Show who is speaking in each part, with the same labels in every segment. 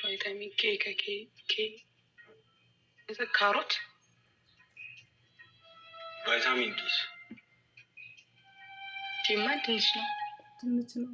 Speaker 1: ቫይታሚን K ከ K K ካሮት።
Speaker 2: ቫይታሚን D ስ?
Speaker 1: D ማ ድንች ነው።
Speaker 3: ድንች ነው።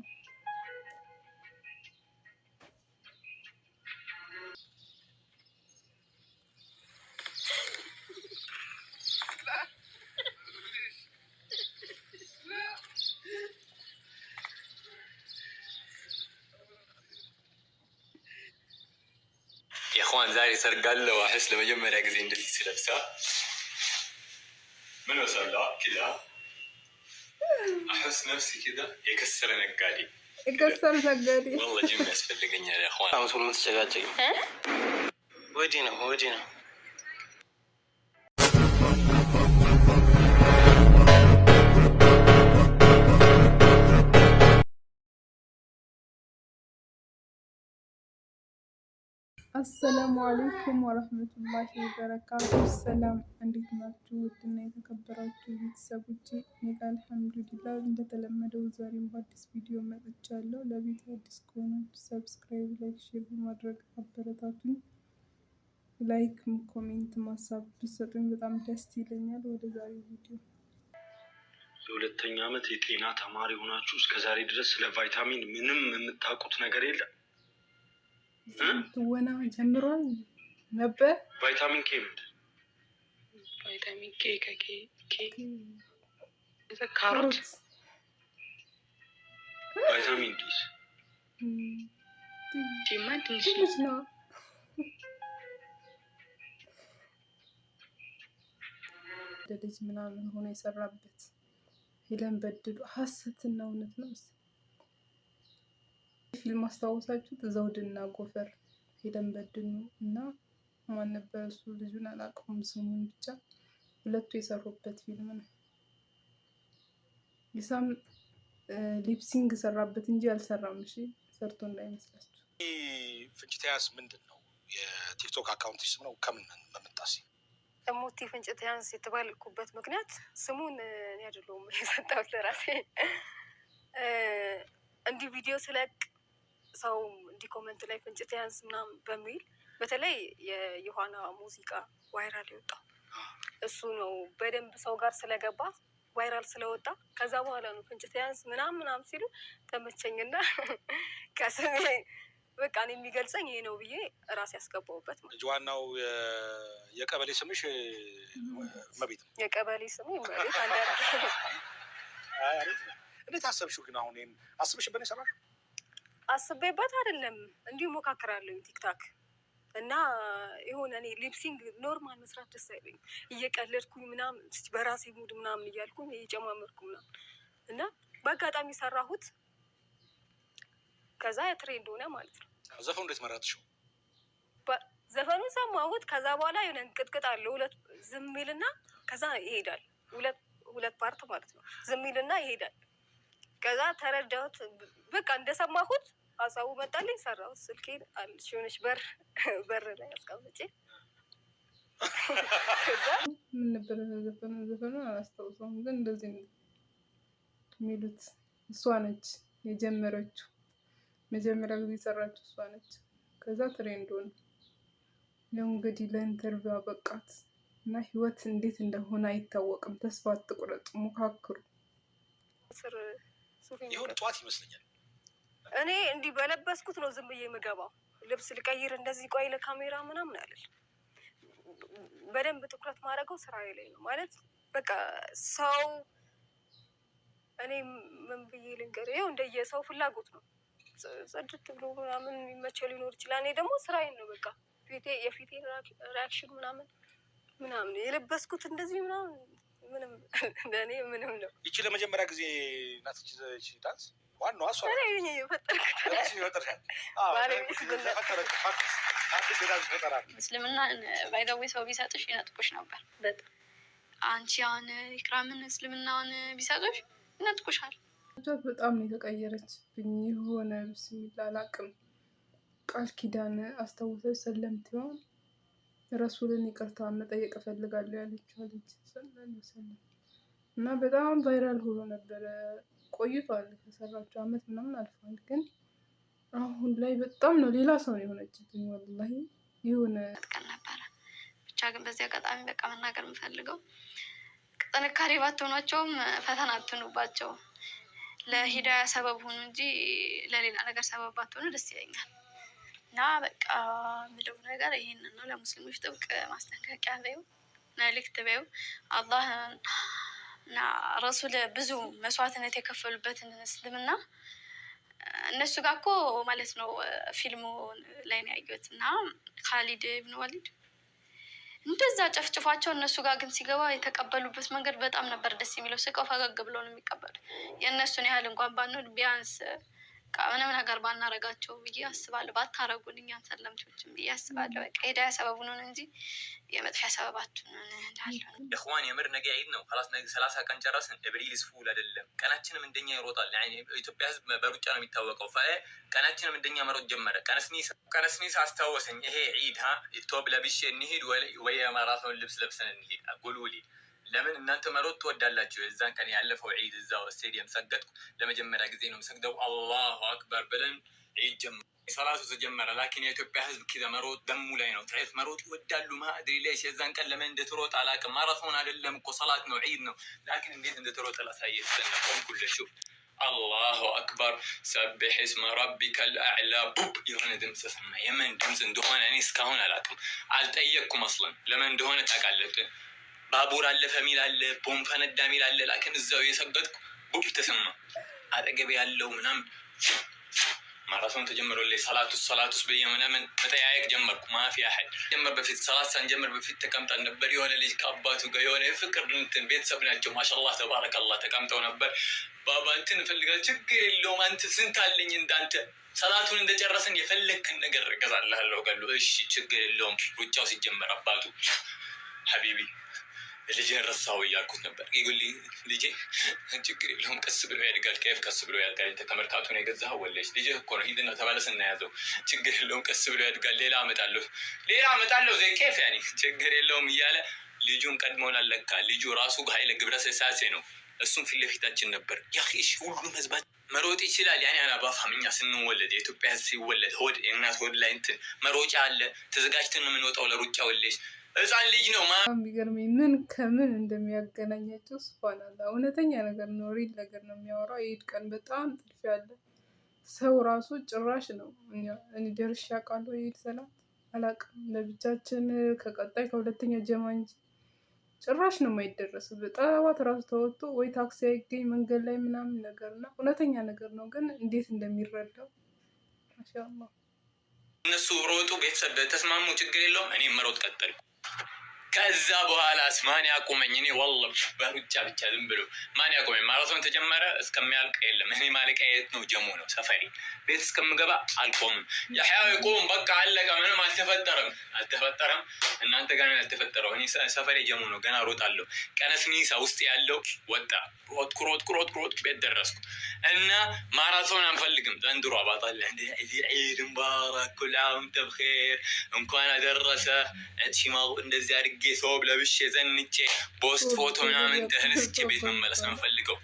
Speaker 2: يا اخوان ዛሬ ሰርግ አለ። واحس ለመጀመሪያ ጊዜ እንደዚህ ስለብሳ ምን ወሰላ كذا احس نفسي كذا የከሰረ ነጋዴ።
Speaker 3: የከሰረ ነጋዴ።
Speaker 2: والله ጂም ያስፈልገኛል يا اخوان።
Speaker 4: አመት ሙሉ የምትጨቃጨቂ ወዲህ ነው ወዲህ ነው።
Speaker 3: السلام عليكم ورحمة الله وبركاته። ሰላም እንዴት ናችሁ? ውድና የተከበራችሁ ቤተሰቦቼ፣ እኔ ጋር الحمد لله። እንደተለመደው ዛሬም በአዲስ ቪዲዮ መጥቻለሁ። ለቤቱ አዲስ ከሆናችሁ subscribe፣ like፣ share በማድረግ አበረታቱኝ። Like፣ comment፣ ሀሳብ ብትሰጡኝ በጣም ደስ ይለኛል። ወደ ዛሬው ቪዲዮ።
Speaker 2: የሁለተኛ ዓመት የጤና ተማሪ ሆናችሁ እስከ ዛሬ ድረስ ስለ ቫይታሚን ምንም የምታውቁት ነገር የለም።
Speaker 3: ትወና ጀምሯል ነበር።
Speaker 2: ቫይታሚን K ምንድን?
Speaker 1: ቫይታሚን K ከ K K ካሮት።
Speaker 2: ቫይታሚን D ስ?
Speaker 1: D ማ ድንች ነው።
Speaker 3: ድንች ነው። ልጅ ምናምን ሆኖ የሰራበት ሄለን በድሉ ሀሰትና እውነት ነው። ፊልም አስታወሳችሁት? ዘውድና ጎፈር፣ ሄለን በድሉ እና ማን ነበር እሱ? ልጁን አላውቀውም ስሙን፣ ብቻ ሁለቱ የሰሩበት ፊልም ነው። ኢሳም lip sync ሰራበት እንጂ አልሰራም። እሺ ሰርቶ እንዳይመስላችሁ።
Speaker 5: ፍንጭት ምንድን ነው? የቲክቶክ account ስም ነው። ከምን በመጣ?
Speaker 6: እሙቲ ፍንጭት ያንስ የተባልኩበት ምክንያት ስሙን እኔ አይደለሁም የሰጠሁት ለራሴ። እንዲህ ቪዲዮ ስለቅ ሰው እንዲህ comment ላይ ፍንጭት ያንስ ምናምን በሚል፣ በተለይ የዮሐና ሙዚቃ viral የወጣው እሱ ነው። በደንብ ሰው ጋር ስለገባ፣ viral ስለወጣ፣ ከዛ በኋላ ነው ፍንጭት ያንስ ምናምን ምናምን ሲሉ ተመቸኝና ከስሜ በቃ እኔ የሚገልጸኝ ይሄ ነው ብዬ ራሴ ያስገባውበት ማለት።
Speaker 5: ዋናው የቀበሌ ስምሽ እመቤት ነው።
Speaker 6: የቀበሌ ስሙ እመቤት አንዳንድ
Speaker 5: እንዴት አሰብሽው ግን? አሁን ይሄን አስበሽበት ነው የሰራሽው?
Speaker 6: አስቤበት አይደለም፣ እንዲሁ ሞካክራለሁ ቲክታክ እና የሆነ እኔ lip sync normal መስራት ደስ አይለኝም። እየቀለድኩኝ ምናምን እስኪ በራሴ mood ምናምን እያልኩኝ እየጨማመርኩ ምናምን እና በአጋጣሚ ሰራሁት። ከዛ trend ሆነ ማለት ነው።
Speaker 5: ዘፈኑ እንዴት መረጥሽው?
Speaker 6: ዘፈኑን ሰማሁት። ከዛ በኋላ የሆነ እንቅጥቅጥ አለው። ሁለት ዝም ይልና ከዛ ይሄዳል። ሁለት ሁለት part ማለት ነው። ዝም ይልና ይሄዳል። ከዛ ተረዳሁት። በቃ እንደሰማሁት ሀሳቡ መጣልኝ፣ ሰራሁት። ስልኬን አለች የሆነች በር በር ላይ አስቀምጬ ከዛ
Speaker 3: ምን ነበረ ዘፈኑ? ዘፈኑን አላስታውሰውም፣ ግን እንደዚህ ነው የሚሉት። እሷ ነች የጀመረችው። መጀመሪያ ጊዜ የሰራችው እሷ ነች። ከዛ trend ሆነ። ያው እንግዲህ ለ interview አበቃት እና ህይወት እንዴት እንደሆነ አይታወቅም። ተስፋ አትቁረጡ፣ ሞካክሩ።
Speaker 6: ስር ሱሪ
Speaker 5: ይሁን ጠዋት ይመስለኛል።
Speaker 6: እኔ እንዲህ በለበስኩት ነው ዝም ብዬ የምገባው። ልብስ ልቀይር እንደዚህ ቆይ ለካሜራ ምናምን አልል። በደንብ ትኩረት ማድረገው ስራዬ ላይ ነው። ማለት በቃ ሰው እኔ ምን ብዬ ልንገር፣ ይኸው እንደየሰው ፍላጎት ነው። ጽድት ብሎ ምናምን የሚመቸው ሊኖር ይችላል። እኔ ደግሞ ስራዬን ነው፣ በቃ ፊቴ የፊቴ reaction ምናምን ምናምን የለበስኩት እንደዚህ ምናምን ምንም ለእኔ ምንም ነው።
Speaker 5: ይቺ ለመጀመሪያ ጊዜ ናት ይቺ ዳንስ። ዋናዋ እሷ
Speaker 6: እኔ ነኝ የፈጠርኩት።
Speaker 5: ናት። ይፈጥርሻል። አዎ፣
Speaker 6: ባለቤት ብላ።
Speaker 5: ፈጠረችው። አዲስ የዳንስ ፈጠራ ነው።
Speaker 7: እስልምና by the way ሰው ቢሰጥሽ ይነጥቁሽ ነበር።
Speaker 6: በጣም።
Speaker 7: አንቺ አሁን ኢክራምን እስልምናውን ቢሰጡሽ ይነጥቁሻል።
Speaker 3: በጣም ነው የተቀየረችብኝ። የሆነ ብስሚላ አላቅም። ቃል ኪዳን አስታውሰች ሰለምቴዋን ረሱልን ይቅርታ መጠየቅ እፈልጋለሁ ያለችው ልጅ صلى الله عليه وسلم እና በጣም viral ሆኖ ነበረ። ቆይቷል፣ ከሰራችው አመት ምናምን አልፏል። ግን አሁን ላይ በጣም ነው ሌላ ሰው ነው የሆነችብኝ። ወላሂ የሆነ
Speaker 7: ቀን ነበረ። ብቻ ግን በዚህ አጋጣሚ በቃ መናገር የምፈልገው ጥንካሬ ባትሆኗቸውም ፈተና አትሁኑባቸው። ለሂዳያ ሰበብ ሁኑ እንጂ ለሌላ ነገር ሰበብ ባትሆኑ ደስ ይለኛል። እና በቃ የምለው ነገር ይሄንን ነው። ለሙስሊሞች ጥብቅ ማስጠንቀቂያ በይው፣ መልእክት በይው። አላህ እና ረሱል ብዙ መስዋዕትነት የከፈሉበትን እስልምና እነሱ ጋር እኮ ማለት ነው ፊልሙ ላይ ነው ያየሁት። እና ካሊድ ብን ወሊድ እንደዛ ጨፍጭፏቸው እነሱ ጋር ግን ሲገባ የተቀበሉበት መንገድ በጣም ነበር ደስ የሚለው። ስቀው ፈገግ ብለው ነው የሚቀበሉት። የእነሱን ያህል እንኳን ባንሆን ቢያንስ በቃ ምንም ነገር ባናረጋቸው ብዬ አስባለሁ። ባታረጉን እኛን ሰለምቶችን ብዬ አስባለሁ። በቃ ሂዳያ ሰበቡን እንጂ የመጥፊያ ሰበባችሁን እንዳለሁ።
Speaker 8: እኽዋን የምር ነገ ዒድ ነው። خلاص ነገ 30 ቀን ጨረስን። April fool አይደለም። ቀናችንም እንደኛ ይሮጣል። ኢትዮጵያ ሕዝብ በሩጫ ነው የሚታወቀው። ቀናችንም እንደኛ መሮጥ ጀመረ። ቀነስኒሳ ቀነስኒሳ አስታወሰኝ። ይሄ ዒድ ቶብ ለብሼ እንሂድ ወይ የማራቶን ልብስ ለብሰን እንሂድ። قولوا لي ለምን እናንተ መሮጥ ትወዳላችሁ? የዛን ቀን ያለፈው ዒድ እዛው ስቴዲየም ሰገድኩ። ለመጀመሪያ ጊዜ ነው የምሰግደው። አላሁ አክበር ብለን ዒድ ጀመረ። ሰላቱ ተጀመረ። لكن የኢትዮጵያ ህዝብ كذا መሮጥ ደሙ ላይ ነው። تعرف መሮጥ ይወዳሉ። ما أدري ليش የዛን ቀን ለምን እንደተሮጠ አላውቅም። ማራቶን አይደለም እኮ ሰላት ነው፣ ዒድ ነው። لكن እንዴት እንደተሮጠ ላሳየህ። استنى ቆምኩልህ። شوف አላሁ አክበር سبح اسم ربك الأعلى ቡብ የሆነ ድምፅ ተሰማ። የምን ድምፅ እንደሆነ እኔ እስካሁን አላውቅም። አልጠየቅኩም። أصلا ለምን እንደሆነ ታውቃለህ? ባቡር አለፈ ሚል አለ፣ ቦምብ ፈነዳ ሚል አለ። لكن እዛው የሰገድኩ ቡብ ተሰማ። አጠገቤ ያለው ምናምን ማራቶን ተጀምሮልኝ ሰላቱስ ሰላቱስ ብዬ ምናምን መጠያየቅ ጀመርኩ። ما في أحد ጀመር በፊት ሰላት ሳንጀምር በፊት ተቀምጠን ነበር። የሆነ ልጅ ከአባቱ ጋር የሆነ የፍቅር እንትን ቤተሰብ ናቸው። ማሻአላህ ተባረከላህ ተቀምጠው ነበር። ባባ እንትን እፈልጋለሁ። ችግር የለውም አንተ ስንት አለኝ እንዳንተ ሰላቱን እንደጨረስን የፈለግክን ነገር እገዛልሃለሁ قال له። እሺ ችግር የለውም። ሩጫው ሲጀመር አባቱ حبيبي ልጄን ረሳው እያልኩት ነበር። يقول لي ልጄ ችግር የለውም ቀስ ብሎ ያድጋል። كيف ቀስ ብሎ ያድጋል? አንተ ከመርካቶ ነው የገዛኸው ወለሽ ልጅህ እኮ ነው። ሂድና ተመለስ እና ያዘው። ችግር የለውም ቀስ ብሎ ያድጋል። ሌላ አመጣለሁ፣ ሌላ አመጣለሁ። زي كيف يعني ችግር የለውም እያለ ልጁን ቀድሞን አለካ። ልጁ ራሱ ኃይለ ግብረ ስላሴ ነው። እሱም ፊት ለፊታችን ነበር። ያ ሁሉም ህዝባችን መሮጥ ይችላል። يعني أنا بفهم እኛ ስንወለድ የኢትዮጵያ ህዝብ ሲወለድ ሆድ የእናት ሆድ ላይ እንትን መሮጫ አለ። ተዘጋጅተን ነው የምንወጣው ለሩጫ። ወለሽ ህፃን ልጅ ነው።
Speaker 3: የሚገርመኝ ምን ከምን እንደሚያገናኛቸው ሱብሃንአላህ። እውነተኛ ነገር ነው፣ real ነገር ነው የሚያወራው። የኢድ ቀን በጣም ጥድፊያ አለ። ሰው ራሱ ጭራሽ ነው። እኔ ደርሼ አውቃለሁ። የኢድ ሰላት አላውቅም። ለብቻችን ከቀጣይ ከሁለተኛ ጀማ እንጂ ጭራሽ ነው የማይደረሰው። በጠዋት ራሱ ተወጥቶ ወይ ታክሲ አይገኝ መንገድ ላይ ምናምን ነገር እና እውነተኛ ነገር ነው፣ ግን እንዴት እንደሚረዳው ማሻአላህ።
Speaker 8: እነሱ ሮጡ፣ ቤተሰብ ተስማሙ፣ ችግር የለውም። እኔም መሮጥ ቀጠልኩ። ከዛ በኋላስ ማን ያቁመኝ? እኔ والله በሩጫ ብቻ ዝም ብሎ ማን ያቁመኝ? ማራቶን ተጀመረ እስከሚያልቅ የለም። እኔ ማለቂያ የት ነው? ጀሞ ነው ሰፈሪ። ቤት እስከምገባ አልቆምም። የሕያው ቁም፣ በቃ አለቀ። ምንም አልተፈጠረም፣ አልተፈጠረም። እናንተ ጋር ያልተፈጠረው እኔ ሰፈሬ ጀሞ ነው። ገና ሮጣለሁ። ቀነስኒሳ ውስጥ ያለው ወጣ። ሮጥኩ፣ ሮጥኩ፣ ሮጥኩ፣ ሮጥኩ፣ ቤት ደረስኩ እና ማራቶን አንፈልግም ዘንድሮ። አባጣለ عيد مبارك كل عام وأنت بخير እንኳን አደረሰ ሽማጉ እንደዚህ አድርጌ ሶብ ለብሼ ዘንጬ post ፎቶ ምናምን ተነስቼ ቤት መመለስ ነው የምፈልገው።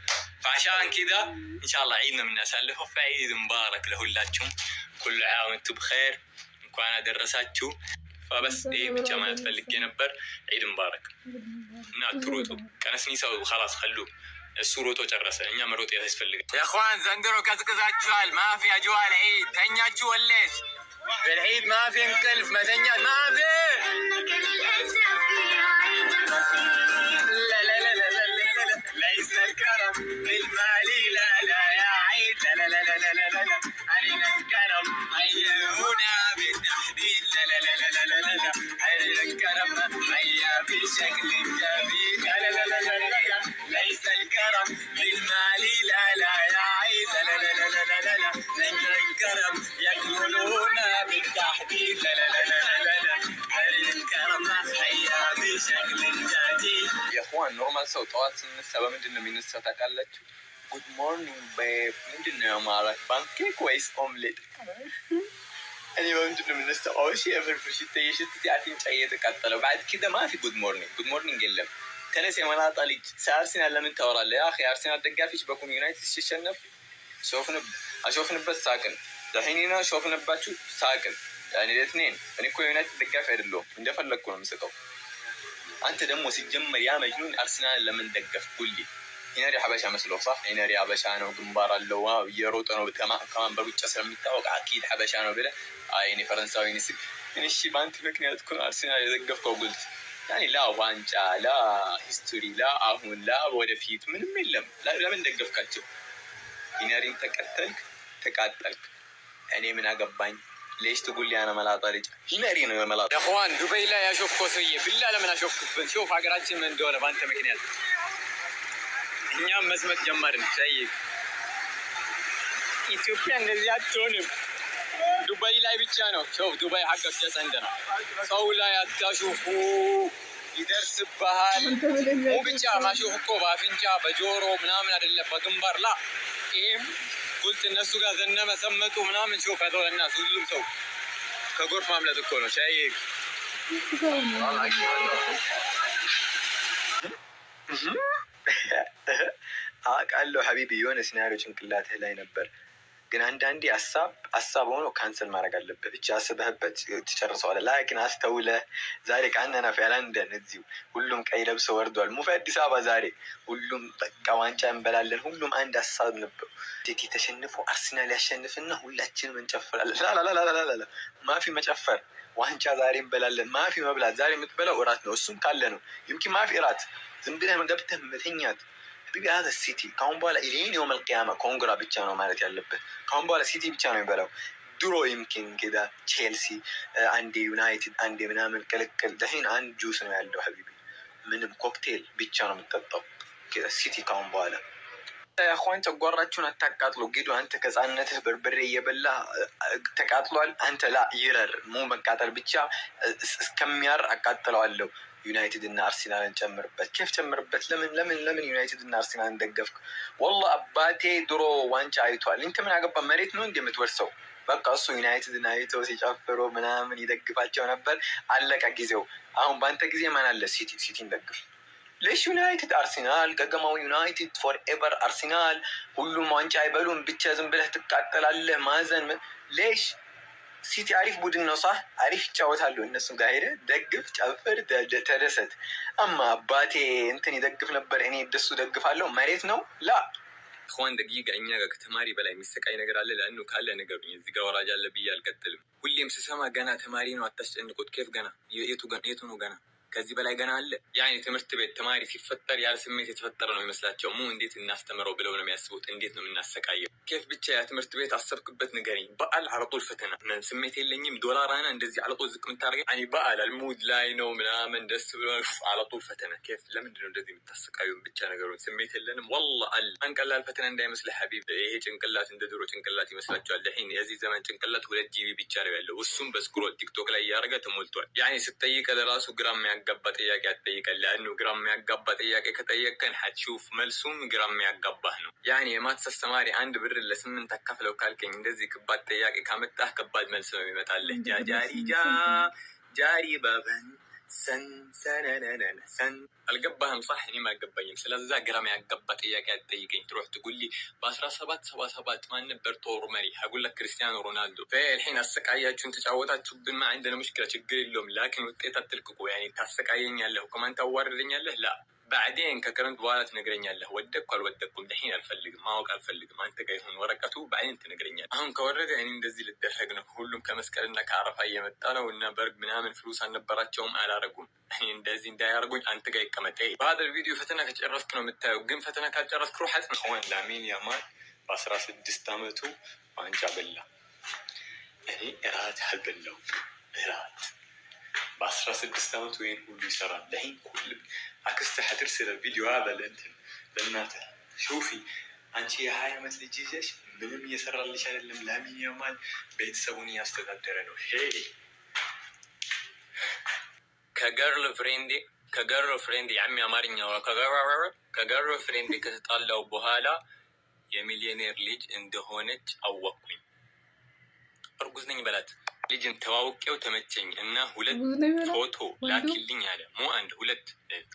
Speaker 8: فعشان كذا ኢንሻአላህ ዒድ ነው የምናሳልፈው። فعيد مبارك ለሁላችሁም كل عام وأنتم بخير እንኳን አደረሳችሁ። فبس ይሄ ብቻ ማለት ፈልጌ ነበር። عيد مبارك እና አትሮጡ። ቀነስኒሳው خلاص خلوه እሱ ሮጦ ጨረሰ። እኛ መሮጥ ያስፈልጋል። يا اخوان ዘንድሮ ቀዝቅዛችኋል። ما في أجواء العيد ተኛችሁ ወለሽ بالعيد ما في እንቅልፍ መተኛት ما في لا لا لا لا لا لا ليس الكرم بالمال لا لا يا عيد لا لا لا لا لا لا لا علينا الكرم هيا هنا بالتحديد لا لا لا لا لا لا لا علينا الكرم هيا بشكل جميل لا لا لا لا لا لا ليس الكرم بالمال لا لا يا عيد لا لا لا لا لا لا لا ليس الكرم يكملون بالتحديد لا لا لا لا لا لا علينا الكرم هيا بشكل جديد يا اخوان normal ሰው ጠዋት ሲነሳ በምንድን ነው የሚነሳው ታውቃላችሁ? Good morning babe፣ ምንድን ነው ያማረህ? Pancake ወይስ ኦምሌት? እኔ በምንድን ነው የምነሳው? አዎ የፍርፍር ሽታ እየሸተተ አፍንጫ እየተቃጠለው بعد كده ما في good morning፣ good morning የለም። ተነስ የመላጣ ልጅ። ስለ አርሴናል ለምን ታወራለህ? يا أخي አርሴናል ደጋፊዎች በኩም ዩናይትድ ሲሸነፍ አሾፍንበት፣ ሳቅን። دحين هنا ሾፍንባችሁ ሳቅን። يعني الاثنين። እኔ እኮ የዩናይትድ ደጋፊ አይደለሁም፣ እንደፈለግኩ ነው የምስቀው። አንተ ደግሞ ሲጀመር يا مجنون አርሰናል ለምን ደገፍ? قول لي ሄነሪ ሀበሻ መስሎ صح? ሄነሪ ሀበሻ ነው፣ ግንባር አለው፣ wow እየሮጠ ነው። ከማን በሩጫ ስለሚታወቅ أكيد ሀበሻ ነው ብለህ አይ እኔ ፈረንሳዊ ነኝ። እሺ በአንተ ምክንያት እኮ ነው አርሰናል የደገፍከው قلت يعني لا ዋንጫ፣ لا history፣ لا አሁን፣ لا ወደፊት ምንም የለም። ለምን ደገፍካቸው? ሄነሪን ተከተልክ፣ ተቃጠልክ። እኔ ምን አገባኝ? ليش تقول لي انا መላጣ ልጅ? ሂነሪ ነው የመላጣ።
Speaker 9: يا اخوان ዱበይ ላይ ያሾፍከው ሰውዬ ብላ ለምን አሾፍክብን? شوف ሀገራችን ምን እንደሆነ በአንተ ምክንያት እኛም መስመጥ ጀመርን። ጠይቅ ኢትዮጵያ እንደዚህ አትሆንም። ዱባይ ላይ ብቻ ነው። شوف ዱባይ حقك جت عندنا። ሰው ላይ አታሹፉ፣ ይደርስብሃል። مو ብቻ ማሾፍ እኮ በአፍንጫ በጆሮ ምናምን አይደለም፣ በግንባር لا ይህም قلت እነሱ ጋር ዘነበ ሰመጡ ምናምን። شوف هذول الناس ሁሉም ሰው ከጎርፍ ማምለጥ እኮ ነው። شايف
Speaker 8: አውቃለሁ حبيبي፣ የሆነ scenario ጭንቅላትህ ላይ ነበር፣ ግን አንዳንዴ ሀሳብ ሀሳብ ሆኖ cancel ማድረግ አለብህ። ብቻ አስበህበት ትጨርሰዋለህ። لكن አስተውለህ ዛሬ كأننا في ለንደን እዚሁ ሁሉም ቀይ ለብሶ ወርዷል። مو في አዲስ አበባ ዛሬ ሁሉም በቃ ዋንጫ እንበላለን። ሁሉም አንድ ሀሳብ ነበሩ። ሲቲ ተሸንፎ አርሰናል ያሸንፍና ሁላችንም እንጨፍራለን። ላላላላላላ ما في መጨፈር፣ ዋንጫ ዛሬ እንበላለን። ما في መብላት፣ ዛሬ የምትበላው እራት ነው። እሱም ካለ ነው يمكن ما في እራት፣ ዝም ብለህ ገብተህ መተኛት። حبيبي هذا ሲቲ ካሁን በኋላ إلين يوم القيامة congra ብቻ ነው ማለት ያለብህ። ካሁን በኋላ ሲቲ ብቻ ነው የሚበላው። ድሮ يمكن كده ቼልሲ አንዴ ዩናይትድ አንዴ ምናምን ቅልቅል። دحين አንድ ጁስ ነው ያለው حبيبي፣ ምንም ኮክቴል ብቻ ነው የምጠጣው ሲቲ ካሁን በኋላ። يا اخوان ጨጓራችሁን አታቃጥሉ። ጊዱ አንተ ከህፃንነትህ በርበሬ እየበላ ተቃጥሏል። አንተ لا ይረር مو መቃጠል ብቻ እስከሚያር አቃጥለዋለሁ። ዩናይትድ እና አርሴናልን ጨምርበት። كيف ጨምርበት? ለምን ለምን ለምን ዩናይትድ እና አርሴናልን ደገፍክ? والله አባቴ ድሮ ዋንጫ አይቷል። እንተ ምን አገባ? መሬት ነው እንደ የምትወርሰው? በቃ እሱ ዩናይትድን አይቶ ሲጨፍሩ ምናምን ይደግፋቸው ነበር። አለቀ ጊዜው። አሁን በአንተ ጊዜ ማን አለ? ሲቲ፣ ሲቲን ደግፍ። ليش ዩናይትድ አርሴናል ገገማው ዩናይትድ forever አርሴናል። ሁሉም ዋንጫ አይበሉም። ብቻ ዝም ብለህ ትቃጠላለህ። ማዘን ليش? ሲቲ አሪፍ ቡድን ነው። صح አሪፍ ይጫወታሉ። እነሱ ጋር ሄደህ ደግፍ፣ ጨፍር፣ ተደሰት። أما አባቴ እንትን ይደግፍ ነበር፣ እኔ ደሱ ደግፋለሁ። መሬት ነው لا
Speaker 9: اخوان دقيقة፣ እኛ ጋር ከተማሪ በላይ የሚሰቃይ ነገር አለ? لأنه ካለ ንገሩኝ። እዚህ ጋር ወራጅ አለ ብዬ አልቀጥልም። ሁሌም ስሰማ ገና ተማሪ ነው አታስጨንቁት። كيف ገና? የቱ ነው ገና? ከዚህ በላይ ገና አለ? يعني ትምህርት ቤት ተማሪ ሲፈጠር ያለ ስሜት የተፈጠረ ነው ይመስላቸው። مو እንዴት እናስተምረው ብለው ነው የሚያስቡት። እንዴት ነው የምናሰቃየው? كيف ብቻ ያ ትምህርት ቤት አሰብክበት ንገረኝ። በዓል على طول ፈተና ስሜት የለኝም። ዶላር أنا እንደዚህ على طول ዝቅ የምታደርገኝ يعني በዓል ال mood ላይ ነው ምናምን ደስ ብሎ على طول ፈተና። كيف ለምንድን ነው እንደዚህ የምታሰቃዩን? ብቻ ነገሩን ስሜት የለንም። والله አለ አንቀላል ፈተና እንዳይመስልህ حبيب። ይሄ ጭንቅላት እንደ ድሮ ጭንቅላት ይመስላችኋል? دحين የዚህ ዘመን ጭንቅላት 2 GB ብቻ ነው ያለው። እሱም በ scroll ቲክቶክ ላይ እያደረገ ተሞልቷል። يعني ስትጠይቀ ለራሱ ግራ የሚያጋባ ጥያቄ አትጠይቀን። لأنه ግራ የሚያጋባ ጥያቄ ከጠየቀን حتشوف መልሱም ግራ የሚያጋባህ ነው። يعني የ maths አስተማሪ አንድ ብር ለስምንት አካፍለው ካልከኝ እንደዚህ ከባድ ጥያቄ ካመጣህ ከባድ መልስ ነው የሚመጣልህ። ጃጃሪ ጃ ጃሪ ባበን ሰን ሰነነነን ሰን አልገባህም? صح እኔም አልገባኝም። ስለዛ ግራ የሚያጋባ ጥያቄ አትጠይቀኝ። تروح تقول لي በ1777 ማን ነበር ጦር መሪ? هقول لك ክርስቲያኖ ሮናልዶ። الحين አሰቃያችሁን ተጫወታችሁብን። ما عندنا مشكلة ችግር የለውም። لكن ውጤት አትልቅቁ። يعني ታሰቃየኛለህ፣ كمان ታዋርደኛለህ። لا بعدين ከክረምት በኋላ ትነግረኛለህ። ወደቅኩ አልወደቅኩም دحين አልፈልግም፣ ማወቅ አልፈልግም። አንተ ጋር ይሁን ወረቀቱ፣ بعدين ትነግረኛለህ። አሁን ከወረደ እኔ እንደዚህ ልደረግ ነው። ሁሉም ከመስቀልና ከአረፋ እየመጣ ነው እና በርግ ምናምን فلوس አልነበራቸውም፣ አላረጉም። እኔ እንደዚህ እንዳያደርጉኝ አንተ ጋር ይቀመጥ። በሀደ ቪዲዮ ፈተና ከጨረስክ ነው የምታየው። ግን ፈተና ካልጨረስክ روح አጥና።
Speaker 8: اخوان ላሚን ያማል በ16 አመቱ ዋንጫ በላ። እኔ እራት አልበላውም። እራት በ16 አመቱ ይህን ሁሉ ይሰራል። دحين كل አክስትህ حترسل الفيديو هذا ለእንትን ለእናትህ شوفي አንቺ የ20 ዓመት ልጅ ይዘሽ ምንም እየሰራልሽ አይደለም። ላሚን ያማል ቤተሰቡን እያስተዳደረ ነው። ሄይ
Speaker 9: ከ girlfriend يا عمي አማርኛ ከ girlfriend ከተጣላው በኋላ የሚሊዮኔር ልጅ እንደሆነች አወቅኩኝ። እርጉዝ ነኝ በላት። ልጅን ተዋውቄው ተመቸኝ እና ሁለት ፎቶ ላኪልኝ አለ። مو አንድ ሁለት።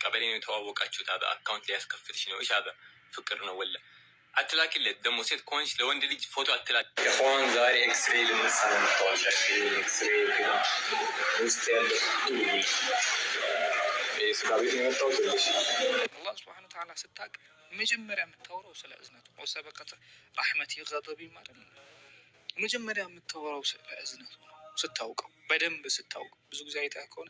Speaker 9: ቀበሌ ነው የተዋወቃችሁት። አበ account ሊያስከፍትሽ ነው። እሺ አበ ፍቅር ነው ولا
Speaker 8: አትላኪለት። ደግሞ ሴት ከሆንሽ ለወንድ ልጅ ፎቶ አትላኪ።
Speaker 9: إخوان ዛሬ ኤክስሬ ልነሳ ነው የመጣሁት። ኤክስሬ ውስጥ ያለ ስጋ ቤት ነው የመጣሁት። ትንሽ
Speaker 10: አላህ سبحانه وتعالى ስታቅ መጀመሪያ የምታወራው ስለ እዝነቱ ነው። سبقت رحمتي غضبي ማለት ነው። መጀመሪያ የምታወራው ስለ እዝነቱ ነው። ስታውቀው፣ በደንብ ስታውቀው፣ ብዙ ጊዜ አይተህ ከሆነ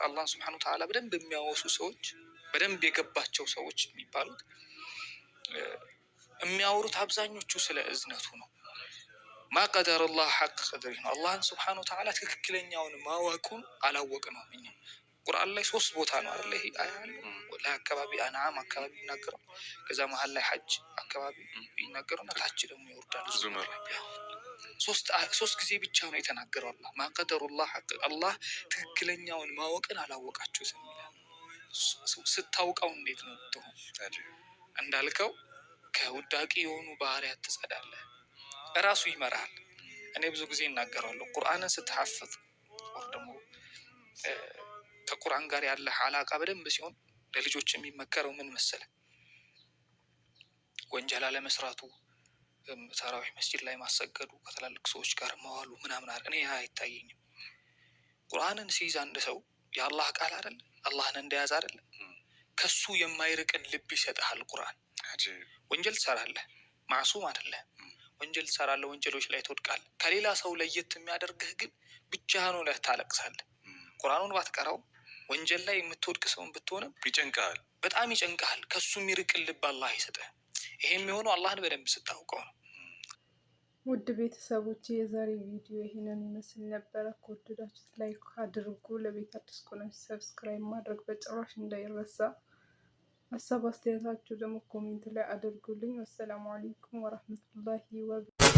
Speaker 10: አላህን سبحانه وتعالى በደንብ የሚያወሱ ሰዎች፣ በደንብ የገባቸው ሰዎች የሚባሉት የሚያወሩት አብዛኞቹ ስለ እዝነቱ ነው። ما قدروا الله حق قدره ነው። አላህን سبحانه وتعالى ትክክለኛውን ማወቁን አላወቅ ነው። እኛ ቁርአን ላይ ሶስት ቦታ ነው አይደለ? ይሄ አያ ያለው ላይ አካባቢ አንዓም አካባቢ ይናገረው፣ ከዛ መሀል ላይ ሐጅ አካባቢ ይናገረውና ታች ደግሞ ይወርዳል ዙመር ላይ። ሶስት ጊዜ ብቻ ነው የተናገረው። አላህ ما قدروا الله حق፣ አላህ ትክክለኛውን ማወቅን አላወቃችሁትም ይላል። ስታውቀው እንዴት ነው የምትሆን? እንዳልከው ከውዳቂ የሆኑ ባህሪያት ትጸዳለህ። እራሱ ይመራል። እኔ ብዙ ጊዜ እናገራለሁ። ቁርአንን ስትሐፍዝ or ደግሞ ከቁርአን ጋር ያለ علاقة በደንብ ሲሆን ለልጆች የሚመከረው ምን መሰለ? ወንጀል አለመስራቱ፣ ተራዊህ መስጂድ ላይ ማሰገዱ፣ ከትላልቅ ሰዎች ጋር መዋሉ ምናምን እኔ አይታየኝም። ቁርአንን ሲይዝ አንድ ሰው የአላህ ቃል አይደለ? አላህን እንደያዘ አይደለ? ከሱ የማይርቅን ልብ ይሰጥሃል ቁርአን። ወንጀል ትሰራለህ፣ معصوم አይደለ። ወንጀል ትሰራለህ፣ ወንጀሎች ላይ ትወድቃለህ። ከሌላ ሰው ለየት የሚያደርግህ ግን ብቻህን ሆነህ ታለቅሳለህ። ቁርአኑን ባትቀራው ወንጀል ላይ የምትወድቅ ሰውን ብትሆንም
Speaker 11: ይጨንቃል፣
Speaker 10: በጣም ይጨንቅሃል። ከሱ የሚርቅን ልብ አላህ ይሰጥህ። ይሄ የሚሆነው አላህን በደንብ ስታውቀው ነው።
Speaker 3: ውድ ቤተሰቦች የዛሬ ቪዲዮ ይህንን ይመስል ነበረ። ከወደዳችሁት like አድርጉ። ለቤት አዲስ ከሆናችሁ subscribe ማድረግ በጭራሽ እንዳይረሳ። ሀሳብ አስተያየታችሁ ደግሞ comment ላይ አድርጉልኝ። والسلام عليكم ورحمة الله وبركاته።